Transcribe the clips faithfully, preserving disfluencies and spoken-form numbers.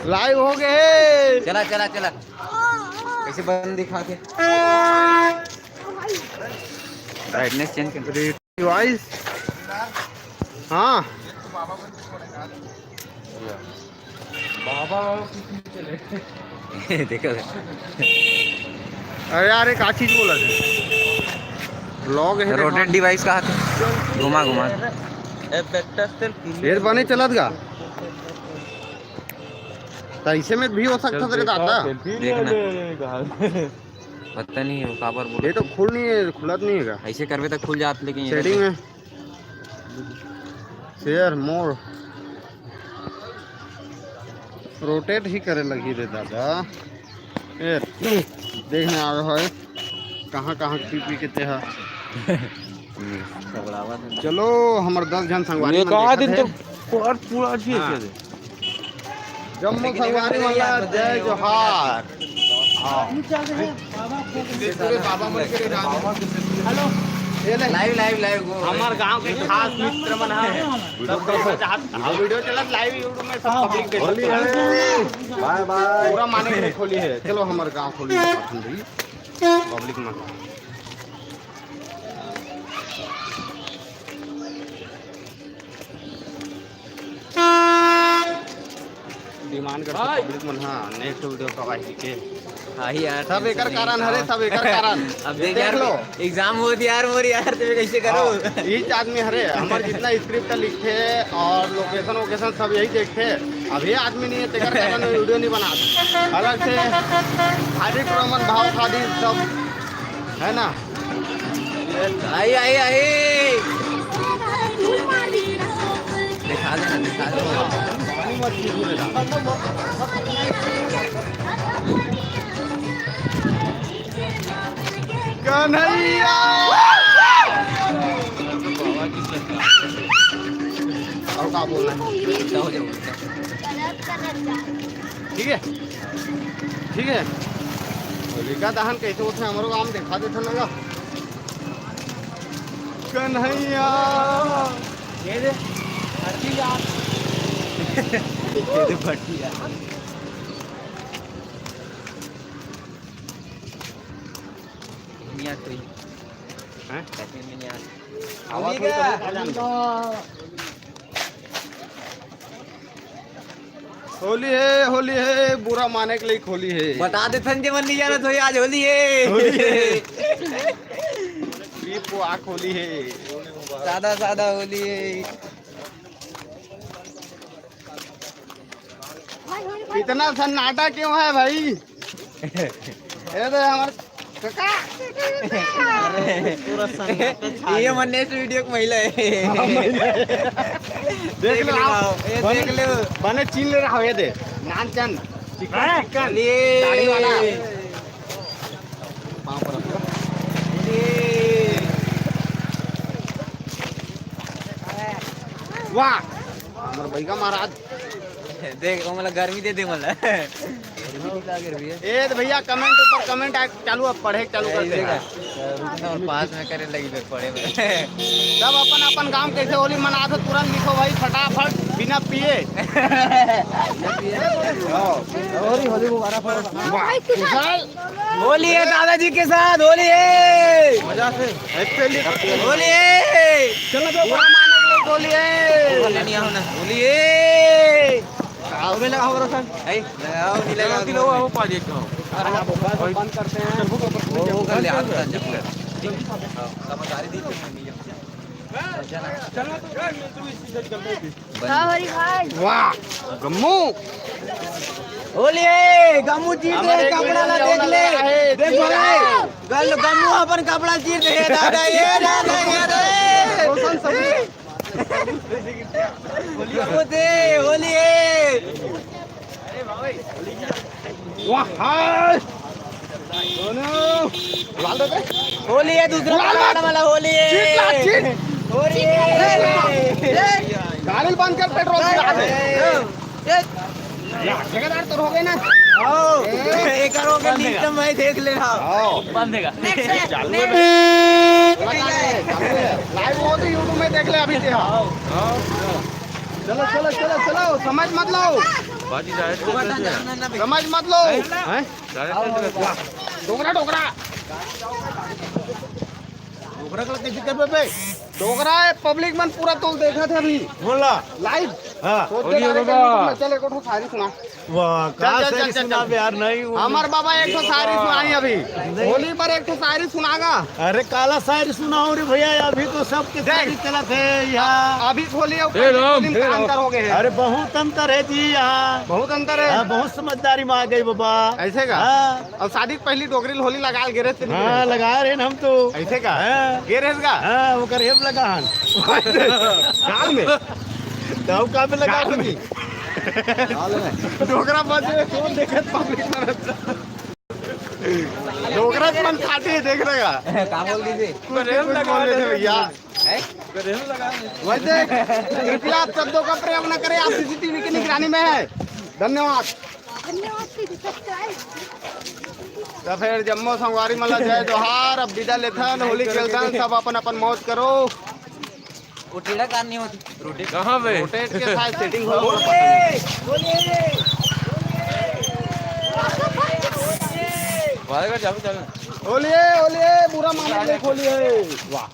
Live हो गए। चला, चला, चला। कैसे बंद दिखा के? ब्राइटनेस चेंज कर। डिवाइस। हाँ। बाबा। देखो। अरे यार, एक आ चीज बोला था। व्लॉग है, रोटेट देखो। डिवाइस का हाथ है। घुमा, घुमा। ए, वेक्टर से ये बने चलत गा। तो ऐसे में भी हो सकता तेरे दादा। देखना। पता नहीं है, वो काबर बोला। ये तो खुल नहीं है, खुलत नहीं है। ऐसे करबे तो खुल जात, लेकिन ये सेटिंग में शेयर मोर रोटेट ही करे लगी रे दादा। ए, देखने आवे होय, कहाँ कहाँ पी पी के तेहा। चलो, हमर दस झन संगवारी ये मन कहा देखत दिन हे। तो और पूरा अच्छी हाँ। अच्छी है। जम्मो संगवारी मन ला जय जोहार। हाँ। ये पूरे बाबा मन के लिए राम। हेलो। ये ले। लाइव, लाइव, लाइव, वो हमार गांव के खास मित्र मन है। सब कैसे चाहत, हाँ, वीडियो चलत लाइव YouTube में सब पब्लिक देख सकते हैं। बाय बाय। पूरा माने के खोली है। चलो हमार गांव खोली है, पब्लिक मन। डिमांड करथे भाई। पब्लिक मन, हाँ, नेक्स्ट वीडियो का भाई के। हाँ ही यार, सब एकर कारण हरे, सब एकर कारण। अब देख देख यार, लो। एग्जाम होत यार मोर यार, तेमे कैसे करो? हाँ, इच आदमी हरे, हमर जितना स्क्रिप्ट लिखथे और लोकेशन वोकेशन सब यही देखथे। अब ये आदमी नहीं है, तेकर कारण मैं वीडियो नहीं बना। अलग से हार्दिक रमन भाव खादी सब है ना? आई, आई, आई। दिखा दे ना, दिखा दे। कन्हैया। और का बोलना है? ठीक है, ठीक है। होलिका दहन कैसे होथे हमरो गांव में देखा देथे ना गा। कन्हैया। ये दे, हरदी यार। ये दे भटिया। दुनिया तो ही। हैं? कश्मीर में नहीं आ। आवाज होलिका। होली है, होली है, बुरा माने के लिए होली है। बता दे थन जे मन नहीं जानत होही, आज होली है। होली है। ये पुआक होली है। सादा सादा होली है। इतना सन्नाटा क्यों है भाई? ये तो हमारे काका। अरे, पूरा सन्नाटा छा ये गया। मन नेक्स्ट वीडियो की महिला है। हाँ, महिला है। देख देख लो लो, आप। ये बने, देख लो। बने चीन ले रहा हो, ये दे। नान चंद। चिकन, हैं? चिकन। ये। दाढ़ी वाला। पाँव पर रखो। ये। वाह। हमर बैगा महाराज। देख, वो मतलब गर्मी दे दे मतलब। गर्मी नहीं लग रही है। ए तो भैया, कमेंट ऊपर कमेंट आ, चालू, अब पढ़े चालू कर दे। देखा, रुकना और पास में करे लगी फिर पढ़े में। सब अपन अपन गांव कैसे होली मनात हो, तुरंत लिखो भाई, फटाफट, बिना पिए। होली, होली मुबारक हो। वाह, कुशल। होली है दादाजी के साथ, होली है। मजा से। होली है। चलो तो बुरा माने के लिए होली है। होली नहीं आओ ना। होली है। आओ, में लगाओ, करो सर। ए, लगाओ, नहीं लगाओ। लगाओ, वो पा दिए, कहो। अरे, हाँ, बस बंद करते हैं। वो, वो कर ले, हाथ उतार जा। हाँ, समझदारी दी। चलो तो, यार, मैं तो इसी से चल रही थी। हाँ, हरी भाई। वाह, गम्मू। होली है, गम्मू चीर दे, हमारे कपड़ा ला वीडियो देख ले। वाला है, देख चीर भाई, रहा। गल-, गम्मू अपन कपड़ा चीर दे, दादा, ये दादा, ये रे। कौन सा? गम्मू दे, होली है। वाह, हाय। दोनों। उड़ा दो बे। होली है, दूसरा उड़ा वाला, मत। वाला होली है। चीट ला, चीट। होली है। गाड़ी बंद कर, पेट्रोल गिरा दे। ए, ए। या, ठेकेदार तो हो गए ना। आओ। ए। एक और हो गया, बंद देगा। लिस्ट में देख ले, हाँ। आओ। बंद देगा। नेक्स्ट है। चालू है। नेक्स्ट। लगा ले, चालू है। लाइव हो तो YouTube में देख ले अभी से, हाँ। आओ। आओ। चलो, चलो, चलो, चलो, समझ मत लो। बाजी जाए तो कैसे है? समझ मत लो। हैं? जाए तो कैसे है? डोकरा, डोकरा। डोकरा का कैसे कर बे? डोकरा है, पब्लिक मन पूरा तोल देखा थे अभी। बोला। लाइव। हाँ। सोच बोलिए देखा थे, बाबा। चल, एक ठो शायरी सुना। वाह, चल, का चल, शायरी चल, चल, सुना चल। बे यार, नहीं वो हमार बाबा एक ठो शायरी सुनाई अभी। नहीं। होली पर एक ठो शायरी सुनागा। अरे, काला शायरी सुनाओ रे भैया, अभी तो सबके देख। शायरी चलत है यहाँ। अभी होली अउ हे राम, होली में हे का राम। अंतर हो गए है? अरे, बहुत अंतर है जी यहाँ। बहुत अंतर है? हाँ, बहुत समझदारी में आ गई बाबा। ऐसे का? हाँ। अउ शादी के पहली डोकरी ल होली लगा गे रहे थे। हाँ, लगा रहे हैं हम तो। ऐसे का? हाँ। गे रहे का? हाँ, ओकर हेम लगा हन। गाल में? तब का में लगा गाल में। हन? डोकरा बजे, कौन देखत पब्लिक में? डोकरा मन खाते हैं, देख रहे का? का बोल दीजिए? कुछ भी कुछ बोल रहे थे भैया। हैं? वैसे कृपया शब्दों का प्रयोग न करें, आप सीसीटीवी की निगरानी में है। धन्यवाद। धन्यवाद दीदी, सब्सक्राइब। तो फिर जम्मो संगवारी मन ला जय जोहार। अब विदा लेथन, होली खेलथन, सब अपन अपन मौज करो। वो टेढ़ा कार नहीं होती, रोटेट। कहाँ पे? रोटेट के साथ सेटिंग हो। वाले का चाबी चल। होलिए, होलिए, बुरा मानो नहीं, होलिए। वाह,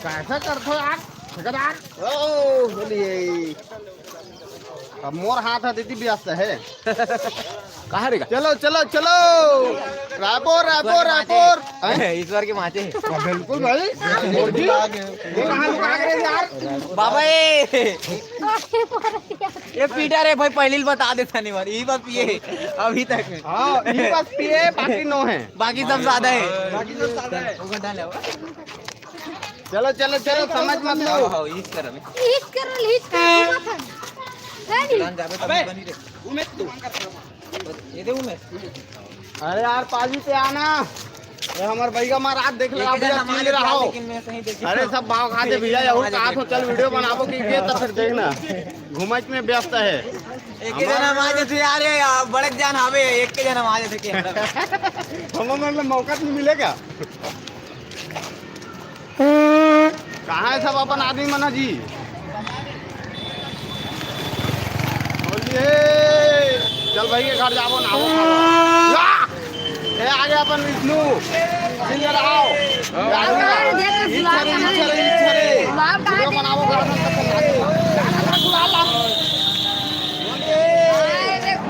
कैसा करथो यार, ठेकेदार। ओ, होलिए। अब मोर हाथ ह दीदी व्यस्त है। कहाँ रे? चलो, चलो, चलो। रायपुर, रायपुर, रायपुर। हैं? ईश्वर के माचे। हाँ, बिल्कुल भाई। मोर जी। ये कहाँ लुका गए यार? बाबा ए। ये पीटा रे भाई, पहली बता देता नहीं बार। यही बात पिए अभी तक। हाँ, ये बस पिए, बाकी नो है। बाकी सब सादा है। बाकी सब सादा है। वो घटा ले। चलो, चलो, चलो, समझ मत लो। हाँ, हाँ, ईश कर अभी। ईश कर, ईश कर, मत है। है नहीं? जान जाबे तो अबे, बनी रे। उमेश तू। ये दे उमेश। अरे यार, पाजी पे आना। ये हमार भैया महाराज देख ले, एक अभी जन आज हमारे चिल्ला रहा हो। लेकिन मैं सही देखी अरे, सब भाव खाते भैया, यहू कहा तो चल वीडियो बनाबो कि ये तो फिर देखना। घुमच में व्यस्त है। एक जन हमारे से यार, ये बड़े जन हवे, एक के जन हमारे से के। हम लोग में मौका नहीं मिलेगा। कहाँ है सब अपन आदमी मन ह जी? बोलिए, चल भाई के घर जाबो ना, वो खाबो। या! ए, आ गया अपन विष्णु। सिंगर आओ। हाँ। इच्छा रे, इच्छा रे, इच्छा रे। वीडियो बनाबो, गाना खत्म कर दे। गाना खत्म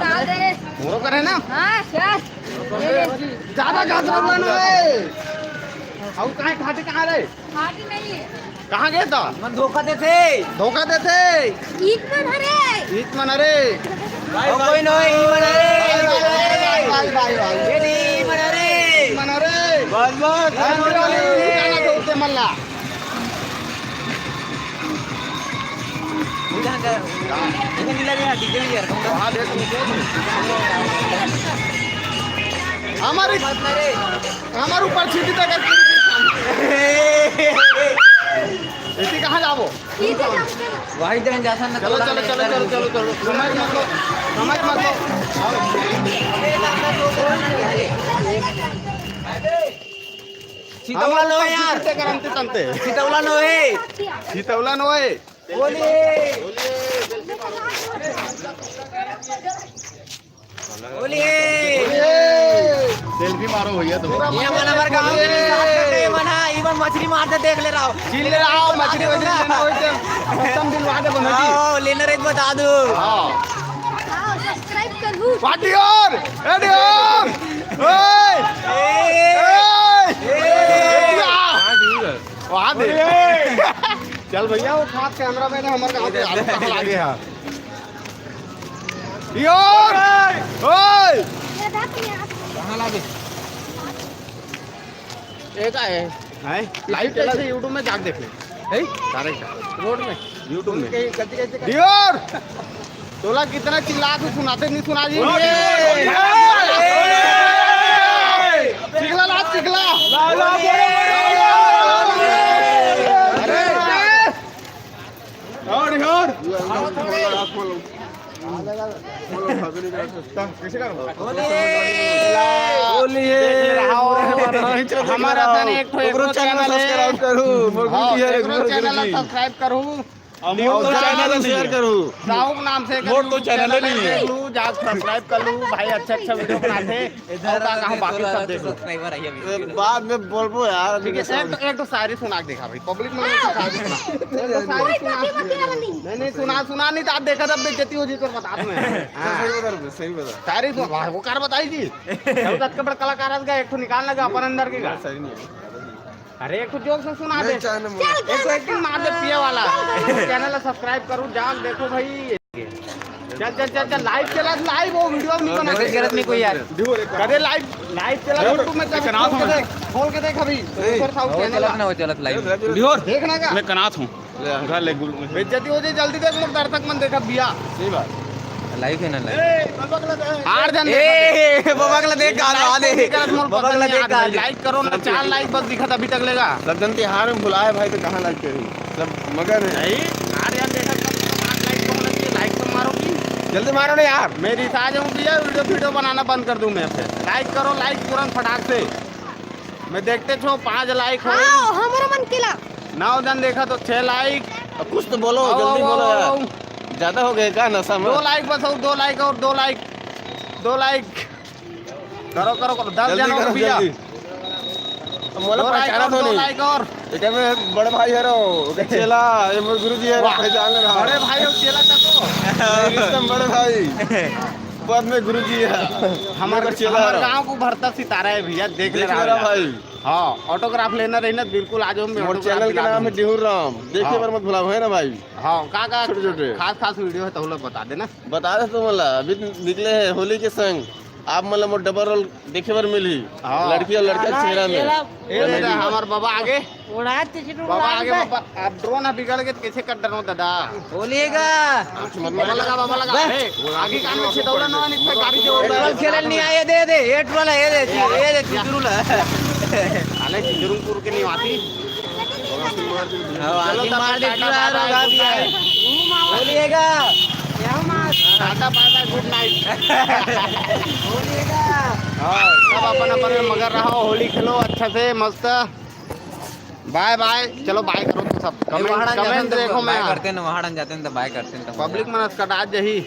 कर दे। मोरो करे ना? हाँ, सर। ज्यादा घास वाला ना है। अउ काहे खाटी कहाँ रे? खाटी नहीं है। कहाँ गए था? मन धोखा देथे। धोखा देथे। ईत मन हरे। ईत मन हरे। भाई, भाई, कोई नहीं, ई मन हरे। भाई, भाई, भाई, भाई, भाई। ये नहीं, ई मन हरे। ई मन हरे। बस, बस। अरे, वाले, ये गाना तो उत्ते मल्ला। हमारे, हमारे ऊपर छीटी तक है। इसी कहाँ जाबो? वही जन जासन न चलो, चलो, चलो, चलो, चलो, चलो। समझ मत लो, समझ मत लो। सीतौला नो है यार। तंते। सीतौला नो है। सीतौला नो है। होली। होली। सेल्फी मारो भैया तुम। ये मन हमर गांव के साथ करते हैं, मन, हाँ, ये मन मछली मारते देख ले रहा हो। छीन ले रहा हो, मछली वछली लेना होय तो कस्टम दिलवा दे बना जी। हाँ, लेना रे बता दो। हाँ। हाँ, सब्सक्राइब कर लूँ। पार्टी और, रेडी और। ओए! ए! ओए! ए! ए! वहाँ दे। चल भैया, वो खास कैमरा मैन है, हमारे कहाँ पे आलू कहाँ लागे है? योर! ओए! कहाँ लागे? ये का है? हैं? लाइव चला से YouTube में जाके देख ले। हैं? सारे का। रोड में? YouTube में। कहीं गलती, गलती कर दियोर! तोला कितना चिल्ला के सुनाते नहीं सुना जी? ओए! चिखला ला, चिखला। ला, ला, बोलो, बोलो, बोलो, बोलो। अरे! और, और। होली है। हमारा तने एक ठो एकरो एकरो चैनल चैनल है। सब्सक्राइब करू, मोर हाँ, गुड्डी है, एकरो एकरो चैनल गुड्डी। सब्सक्राइब करू। अउ मोर तो channel नहीं है। Share करू। साहू के नाम से मोर तो channel ही नहीं है। देख लू, जाके subscribe कर लू, भाई अच्छा अच्छा video बनाथे। अउ का कहूं, बाकी सब देख लू। बाद में बोलबो यार, ठीक है, एक तो, एक तो शायरी सुना के देखा भाई, public में एक तो शायरी सुना। एक तो शायरी सुना। नहीं, नहीं, सुना, सुना नहीं तो आप देखा तब बेइज्जती हो जी, तो बता दूं मैं। सही बता रहे, सही बता। शायरी सुना, वो कर बताई जी। तब तक के बड़ कलाकार आज का एक तो निकाल लगा अपन अंदर के का। सही नहीं है। अरे, एक तो जोर से सुना दे। एक तो acting मार दे पिए वाला। Channel ला subscribe करू, जाग देखो भाई। चल, चल, चल, चल, live चला, live वो video नहीं बना। Message करत नहीं कोई यार। कदे live, live चला YouTube में, कदे खोल के देख, खोल के देख अभी। ऊपर था वो channel चलत ना हो, चलत live। देखना का? मैं कनात हूँ। घर ले गुल। बेइज्जती हो जाए, जल्दी देख, मोर दर्शक मन देखा बिया। सही बात। Live है ना, live। आठ जन ए, देखा। बबक ला देख, गाना आ दे। Like करो ना, चार like बस दिखत अभी तक लेगा। सब जन तिहार में भुलाए भाई, तो कहाँ like करी? सब मगन है। नहीं, आठ जन देखा, कम से कम आठ like तो होना चाहिए, like तो मारो की। जल्दी मारो ना यार। मैं रिसा जाऊँ भैया, video, video बनाना बंद कर दूँ मैं फिर। Like करो, like तुरंत फटाक से। मैं देखते छो पाँच like हो। हाँ, हमरो मन केला। नौ जन देखा तो छह like। अब कुछ तो बोलो, आओ, जल्दी आओ, बोलो आओ, यार। आओ। ज्यादा हो गए का नशा में? दो like बस, और दो like, और दो like, दो like। करो, करो, करो, दस जल्दी जन हो करो, भैया। जल्दी। अब मोला दो like पहचाना और तो दो नहीं। Like और। एकर में बड़े भाई हरो, ओकर चेला, ये मोर गुरुजी है, वाह। पहचान ले रहा। बड़े भाई और चेला तको। रिश्ते में बड़े भाई। बाद में गुरुजी है। हमारे, हमारे गांव को भरता सितारा है भैया, देख ले रहा है भाई। हाँ, autograph लेना रही ना, बिल्कुल आ जाओ, मैं autograph दिला दूंगा। Channel के नाम है डिहुर राम, देखे बर मत भुलाओ, है ना भाई? हाँ, का का छोटे छोटे खास खास video है तो लोग बता देना। बता दे तुम ला, अभी निकले हैं होली के संग, आप मतलब मोर double role देखे बर मिली। हाँ। लड़की और लड़का के चेहरा में। ये दे, हमार बाबा आगे। बाबा आगे, बाबा, अब drone बिगड़ के कैसे कर डरो दादा? बोलिएगा। बाबा लगा, बाबा लगा। ए, आगे कान में छेदौला ना, नहीं तो गाड़ी दे। Petrol खेलल नहीं आए, दे दे, ये troll है, ये दे, ये दे, चुचुरुल है। साले चुचुरुलपुर के निवासी। हाँ, आगे मार दे, टाटा, बाय बाय, good night। बोलिएगा। टाटा, बाय बाय, good night। बोलिएगा। हाँ, सब अपन अपन में मगन रहो, होली खेलो अच्छा से, मस्त। बाय बाय, चलो बाय करो तो सब। Comment, comment देखो, मैं बाय करते हैं ना, वहाँ जाते हैं तो बाय करते हैं तो। Public मन कटा जही।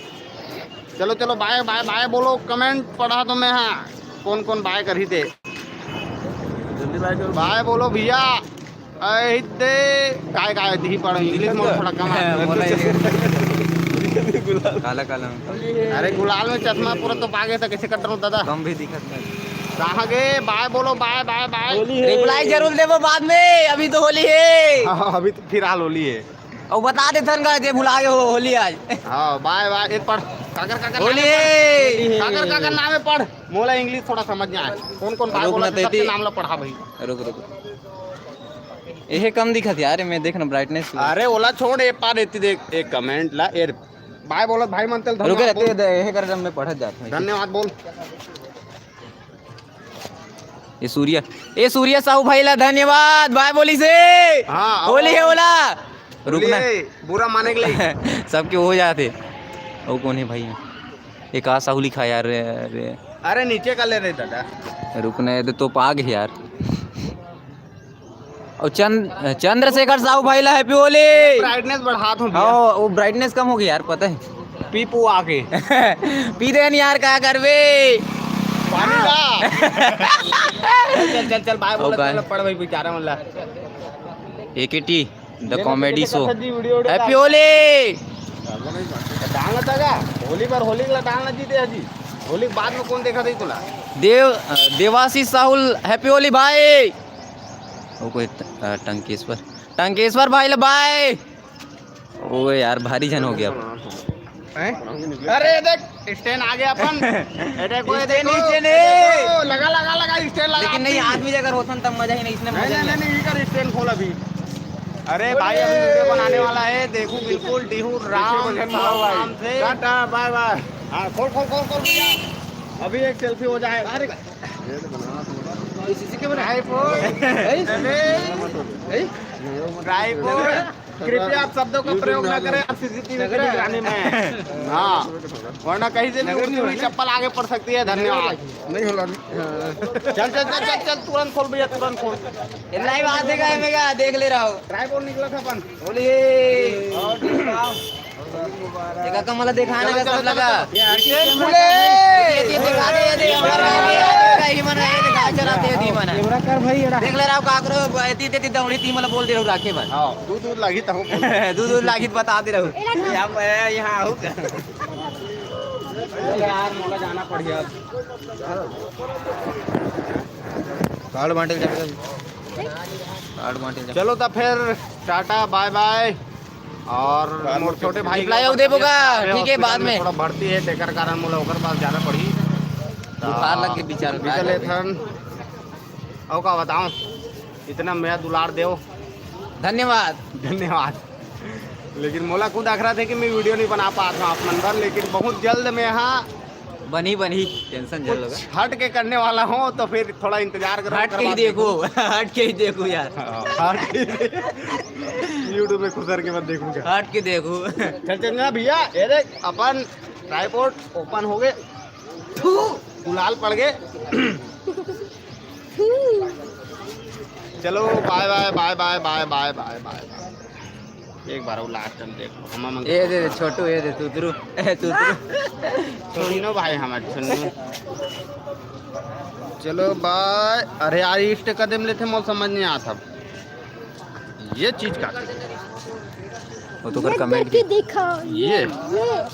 चलो चलो, बाय बाय, बाय बोलो, comment पढ़ा तो मैं, हाँ, कौन कौन बाय करही ते। जल्दी बाय करो। बाय बोलो भैया। अरे दे, काय काय दिही पढ़ो, English में थोड़ा कम आता है। काला काला। अरे गुलाल में चश्मा पूरा तो पागे था, कैसे कट रहा हूँ दादा? कम भी दिखत नहीं। कहाँ गए? बाय बोलो, बाय बाय बाय। Reply जरूर देबो बाद में, अभी तो होली है। हाँ, अभी तो फिलहाल होली है। और बता दे थन का जे भुला गए हो, होली आज। हाँ, बाय बाय। एक पढ़, काकर काकर होली नाम है। काकर काकर नाम है, पढ़। मोला English थोड़ा समझ में आए। कौन कौन बाय बोला, सबके नाम ला पढ़ा भाई। रुक रुक। एहे कम दिखत यार, मैं देख ना brightness। अरे ओला छोड़, ए पार एती देख, एक comment ला, ए बाय बोलत भाई मन तेल रुक धन्यवाद रे, बोल। दे, एहे कर मैं पढ़त जात हूँ। धन्यवाद बोल। ए सूर्य, ए सूर्य साहू भाई ला धन्यवाद, बाय बोली से। हाँ, होली है ओला। रुक ना। बुरा माने के लिए। सबके हो जाते। वो कौन है भाई? एक आ साहू लिखा यार, रे, रे। अरे नीचे का ले रे दादा। रुक ना, ये तो पाग है यार। और चंद-, चंद्रशेखर साहू भाई ला happy होली। Brightness बढ़ात हूँ भैया। हाँ, वो brightness कम हो गई यार, पता है। पी पू आके। पी दे न यार, का करबे? पानी ला। चल, चल, चल, बाय बोल, चल, पढ़ भाई, बेचारा मन ला। एकेटी, the comedy show। Happy Holi. डालना चाहेगा? होली पर होली ला डालना जीते हजी। होली के बाद में कौन देखा दे तुला? देव, अ, देवाशीष साहुल, happy होली भाई। वो कोई ट-, अ, टंकेश्वर, टंकेश्वर भाई ले बाय। ओ यार, भारी जन हो गया अब। हैं? अरे देख, stand आ गया अपन। अरे कोई stand देखो, नीचे नहीं। देखो, लगा, लगा, लगा, stand लगा लेकिन नहीं, अपनी। आदमी अगर होतन तब मजा ही नहीं, इसने नहीं, मजा नहीं, नहीं। नहीं, नहीं, इधर stand खोल अभी। अरे भाई, अभी video बनाने वाला है, देखो बिल्कुल डिहू राम, देखिए, भजन साहू भाई। नाम से। टाटा, बाय बाय। हाँ, खोल, खोल, खोल, खोल भैया। अभी एक selfie हो जाए। अरे, इसी के बना। Tripod। हैं? हैं? Tripod। कृपया आप शब्दों का प्रयोग ना करें, आप सीसीटीवी की निगरानी में हैं। हाँ, वरना कहीं से भी उड़ती हुई चप्पल आगे पड़ सकती है। धन्यवाद। नहीं होला। चल चल चल चल चल, तुरंत खोल भैया, तुरंत खोल। लाइव आ देगा, मेगा देख ले रहा हूँ। ट्राइपॉड निकला था अपन। बोलिए। देखा कमला, दिखाना का सब लगा। ये, ये दिखा दे, ये दे, हमारा ये, ये, ये, ये मना, ये दिखा, चलाते हैं, दी मना। कैमरा कर भाई, एड़ा। देख ले रहा हूँ, काकरो, एती, एती, एती, दौड़ी, ती मला बोल दे रहा हूँ, राखे बस। हाँ, दूध, दूध लागी तो बोल। दूध, दूध लागी तो बता दे रहा हूँ। यहाँ पर है, यहाँ आओ। यार, मोला जाना पड़ गया। कार्ड बांटे जा। कार्ड बांटे जा। चलो, तो फिर टाटा, बाय बाय। और मोर छोटे भाई रिप्लाई आऊ देबो का? ठीक है, बाद में। थोड़ा भर्ती है, तेकर कारण मोला ओकर पास जाना पड़ी। बुखार लग के बेचारा बिचले थन। अउ का बताऊं, इतना मया दुलार देव। धन्यवाद। धन्यवाद। लेकिन मोला खुद अखरा थे कि मैं वीडियो नहीं बना पात हूँ आप मन बर, लेकिन बहुत जल्द मैं यहाँ बनी, बनी, टेंशन झन लो। हट के करने वाला हूँ, तो फिर थोड़ा इंतजार करो, हट के ही देखो, हट के ही देखो यार। हाँ, हट के ही देखो। YouTube में खुसर के मत देखूंगा। हट के देखो। चल चल ना भैया, ये देख अपन ट्राइपॉड ओपन हो गए। थू, गुलाल पड़ गए। चलो, बाय बाय, बाय बाय, बाय बाय, बाय बाय। एक बार वो लास्ट टाइम देखो, हम ये दे दे छोटू, ये दे तुतरू, ए तुतरू। छोटी नो भाई, हम अच्छे नो। चलो बाय। अरे यार, इष्ट कदम लेते, मोर समझ नहीं आता। ये चीज का वो तो कर ये कमेंट करके की। दिखाओ, ये, ये। ये।